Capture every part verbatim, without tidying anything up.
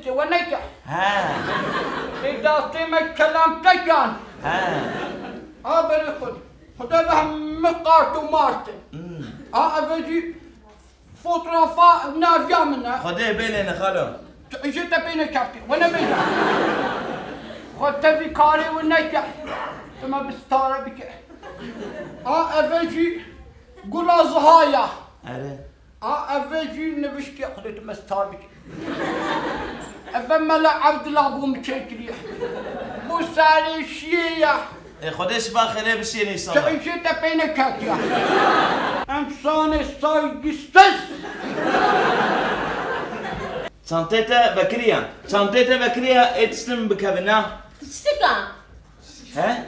Te we neke. He. Ê dastê me kelam tekan. He. A berê xwe. Xuda be hemî qart û mart in. Hmm. A eve jî fotoğrafa naviya min e. Xwedê bêlêne xalo. Tu îşê te pê nekeftiye. We nebêje. Xwe tevî karê we neke. Tu me bi stare bike. A eve jî gula ziha ya. Erê. A, eve jî niviştiye Xwedê tu me star bike. Eve Mela Evdila bû min çêkiriye. Bû sarê şiyê ya. Ê, Xwedê şifa xêrê bişiyê înşallah. Te îşê te pê neketiye. Însanê saygısız. Çantê te vekiriye. Çantê te vekiriye, ê tiştin bikevin, na? Tiştika? He?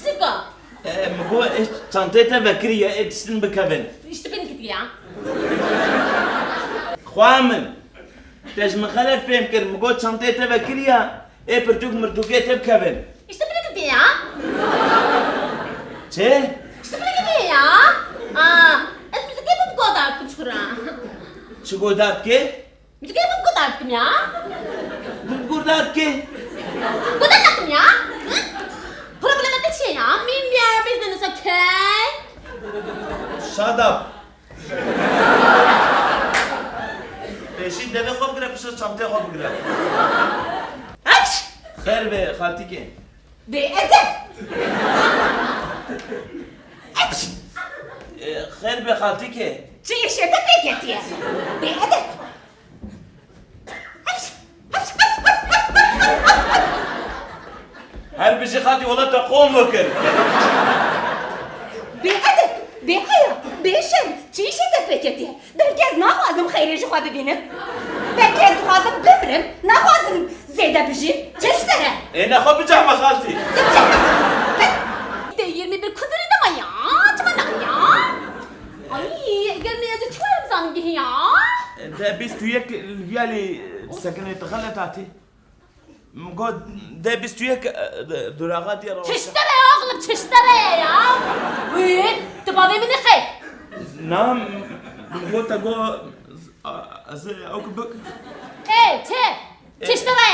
Sika. E, min got, e, çantê te vekiriye, ê tiştin bikevin. Îşte bin gidiya. Xwa min. Te ji min xelet fêm kir. Min got, çantê te vekiriye, ê pirtûk mirtûkê te bikevin. Îşte bin gidiya. Çi? Îşte bin gidiya. Aa, ez muzikê bi goda bikim çikura. Çi goda dikê? Min dikê min guda dikim ya. Min guda dikê. Guda dikim ya. Hı? Problema te çi ya? Min bir ara biz de nisa key. Shut up. Pêşî devê xwe bigire, piştre çanteyê xwe bigire. Aç! Xêr be xaltîkê. Bêedeb! Aç! E, xêr be xaltîkê. Çi îşê te pê ketiye? Bêedeb! Her bijî xaltî, wela te qol vekir. Bêedeb, bêheya, bêşerm, çi îşê te pê ketiye? Belkî ez naxwazim xeyrê ji xwe bibînim. Belkî ez dixwazim bimrim, naxwazim zêde bijîm. Çi ji te re? Ê, nexwe bicehme xaltî. Te yirmi bir kudurî dema ya, çima naxwe ya? Ay, eger ne yazı çuvarım zanım gihi ya. De bîst û yek li viyalî sekinê tu xelet hatî. Min got, de bîst û yek, e, duraxa diye rawa. Çiştere ya oğlum, çiştere ya. Uy, tu bavê min xey. Na, min got te got, a, ez ew ki bik. Ey, çi? E. Çiştere.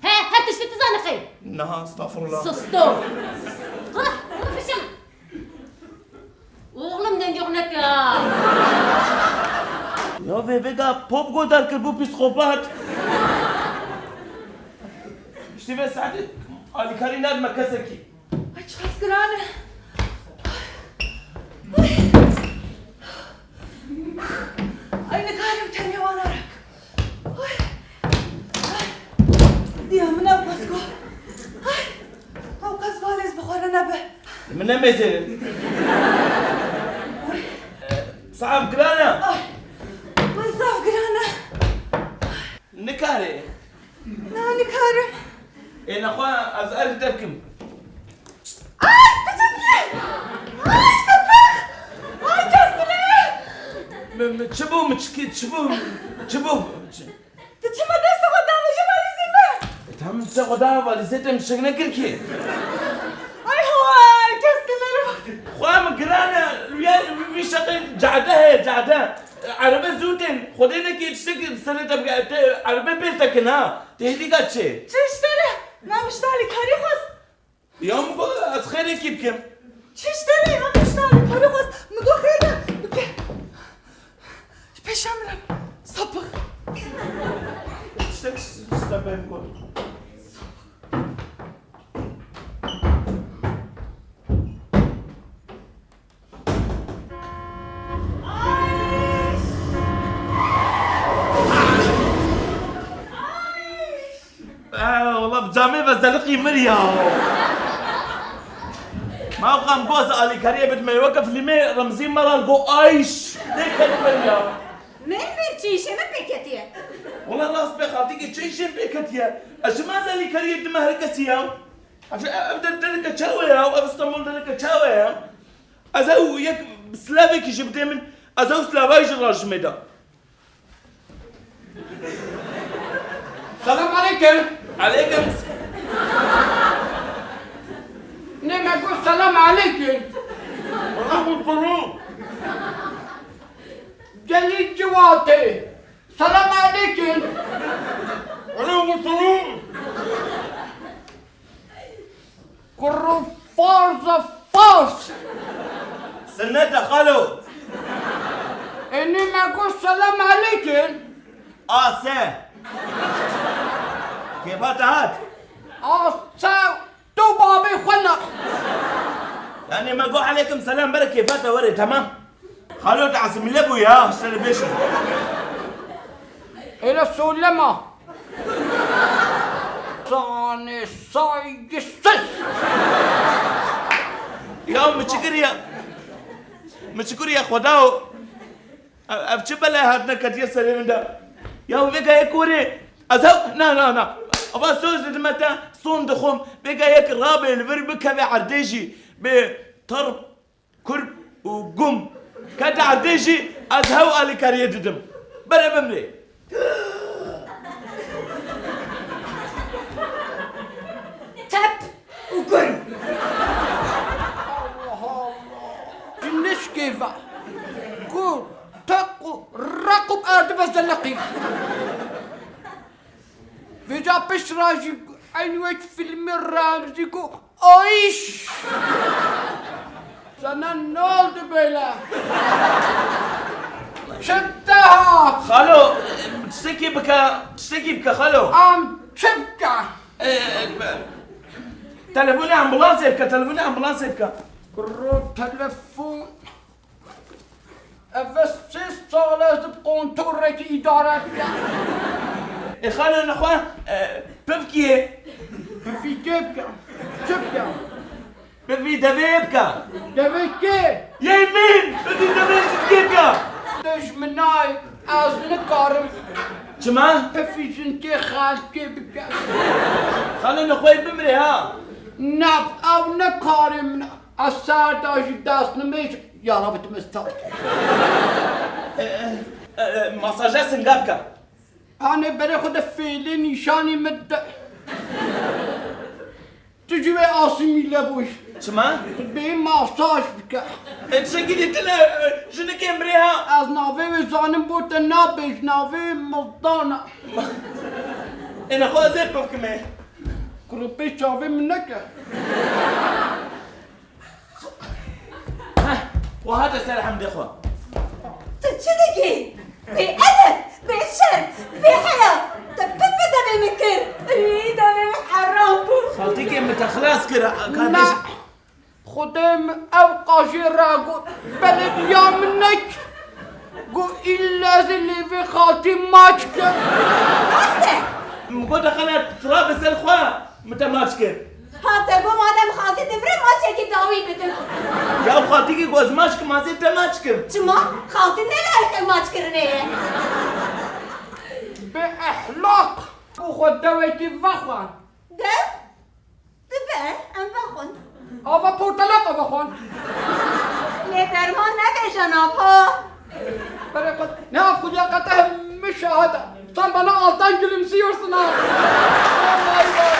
He, her tiştî tu zanî xey. Na, estağfurullah. Sustu. Rıh, rıh, pişim. Oğlum, dengê xwe neke ha. Ya vê vêga pop godar kir bû psîkopat. Piştî vê saetê alîkarî nadime kesekî. Ay, çiqas giran e. Ay. Ay, nikarim tenê wana re. Ay. Ay. Diya min ew qas ku. Ay. Ew qas valêz bi xwe re nebe. Min nemêzêrin. Ay. Saet giran e. Ay. Ay, zaf giran e. Nikare. Na, nikarim. Ê nexwe ez erê te bikim. Ay, tu çi dikî? Ay, sapık! Ay, kes dinêre! Mi, mi, çi bû, mi çi, çi bû, çi bû? Çi? Tu çima destê xwe dawêjî valîzê me? E, tam destê xwe da valîzê te, min şik nekir ki. Ay, hay, kes dinêre. Xwe min giran e, wî, wî şeqê cade heye, cade. Erebe zû tên. Xwedê nekê tiştekî bi serê te bike, te erebe pê tekin ha. Tê hêdîka çê? Çi ji te re? Na, min ji te alîkarî xwest. Ya min got ez xêrekî bikim. Çi ji te re? Ya min ji te alîkarî xwest. Min got xêr be. Bike. Ji pêşa min re. Sapik. Tiştek ji te pê min got. Ay! Ay! Ay! Ay! Ee, wala bi camê ve zeliqî mir ya. Ma xwe em goz alîkariyê bidime, weke filmê Remzî Meral go ayş. Dê kelî mir ya. Mêr mêr çi îşê me pê ketiye? Wala rast be xaltîkê, çi îşê pê ketiye? Ez çima ez alîkariyê dime her kesî ya? Ev, ev der-, dereke çawa ya? Ev Stenbol dereke çawa ya? Ez ew yek silavekî jî bidê min, ez ew silavayî jî rajimê da. Selam aleykum. Aleykum. Ne me got selam aleykum. Aleykum selam. Gelî ciwatê. Selam aleykum. Aleykum selam. Kurru farz e farz. Sinnet e xalo. Enî me got selam aleykum. A se. Kêfa te hat? A se. Tu babê xwe ne. Yani me got aleykum selam, bere kêfa te were, tamam. Xalo te asimile bû ya, şerê bêşin. Öyle söyleme. Sani saygısız. Ya mi çi kiriye? Mi çi kiriye xweda o? Ev, ev çi belay hatine ketiye serê min de? Ya vêga yek were, ez hew, na, na, na. Ava söz didime te, son dixwim. Vêga yek rabê li vir bikeve erdê jî. Bê tirp, kurp û gum. Kete erdê jî, ez hew alîkariyê didim. Bere bimrê. Tep û gurm. Allah Allah. Ji nişkê ve. Ku teq û req û erdî ve zeleqî. Vêca pişt re jî eynî wek fîlmê Remzî ku Ayş! Sana ne oldu böyle? Çi te hat? Xalo, tiştekî bike, tiştekî bike xalo. Em çi bike? E, e, telefonê ambulansê bike, telefonê ambulansê bike. Kuro telefon. Ev sê sal ez bi kontorekî îdare dikim. Ê xalo nexwe, e, pivkiyê. Pivkê bike. Çi bike? Pivî devê bike. Devê kê? Yê min! Pivî devê jinkê bike. Dijminay, ez nikarim. Çima? Pivî jinkê xelkê bike. Xalo nexwe bimrê ha. Ne, ev ne karê min e. Ez ser de jî dest nimêj, ya Rabbi, tu me star. E, e, e, masaja singa bike. Anê berê xwe de fêlê nîşanî min de. Tu jî wê asîmîle bûyî. Çima? Tu bê masaj bike. E, tiştekî dî tune, e, jinikê mirê ha. Ez navê wê zanim bo te nabêj, navê wê Mildana. Ê nexwe ez ê pivkim ê. Kuro pê çavê min neke. Heh, we hate ser hemdê xwe. Tu çi dikî? Bêedeb, bêşerm, bêheya. Te pir bi devê min kir. Î, devê min heram bû. Xaltîkê min te xilas kir, kardeş. Na, Xwedê min ew qajê ragot. Belediya min nek. Got, îlle ez ê lêvê xaltî maç kim. Rast e. Min got, dexene, tu rabe ser xwe. Min te maç kir. Ha, te got madem xaltî dimire, maçekî dawî bidim. Ya xaltîkî ku ez maç kim, ez ê te maç kim. Çima? Xaltî ne layiqê maç kirinê ye. Bê ehlaq. Û xwe dewekî vexwe. Dew? Dibe, em vexwin. Ava portelaka vexwin. Lê derman nebêje nava. Berê xwe, ne af xudiya qete hemî şahid e. Sen bana alttan gülümsüyorsun ha. Vay vay.